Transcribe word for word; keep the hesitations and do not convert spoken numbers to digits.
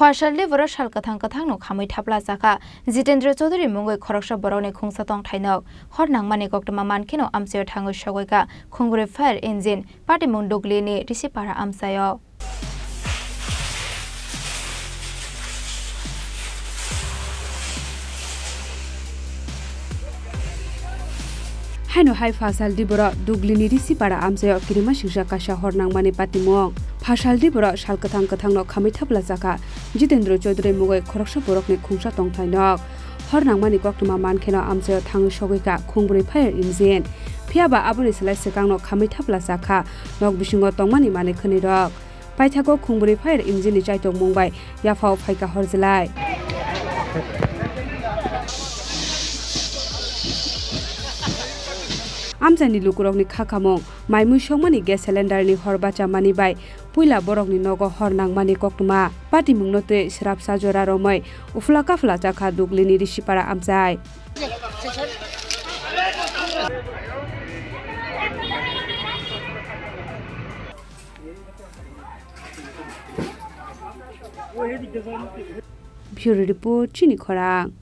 Phasaldi borok sal kwthang kwthangno khamwi thapla chakha. Jitendra Chaudhary mungwi khoroksa borokni khungsa tongthai nok. Hor nangmani koktwma mankheno amchaio thangwi sogwi kha khungbrwi fire engine, patimung Duglini Risipara amchaio. Haino hai phasaldi borok Duglini Risipara amchaio kirima singsa kaisa hor nangmani patimung. Phasaldi borok sal kwthang kwthangno khamwi thapla chakha. Jitendra Chaudhary mungwi khoroksa borokni khungsa tongthai nok. Hor nangmani koktwma mankheno amchaio thangwi sogwi kha khungbrwi fire engine. Phiyaba aboni slai swkangno khamwi thapla chakha nok bisingo tongmani manwi khwnwi rok. Paithago khungbrwi fire engine ni chaitokmung bai yaphao phaikha horjlai. Amchaini lukurokni kha khamung, maimui songmani gas cylinder ni hor bachamani bai puila borokni nogo hor nangmani koktwma. Patimungno twi srapsa jora romwi uphla kaphla chakha Duglini Risipara amchai. Bureau Report, Chini Khorang.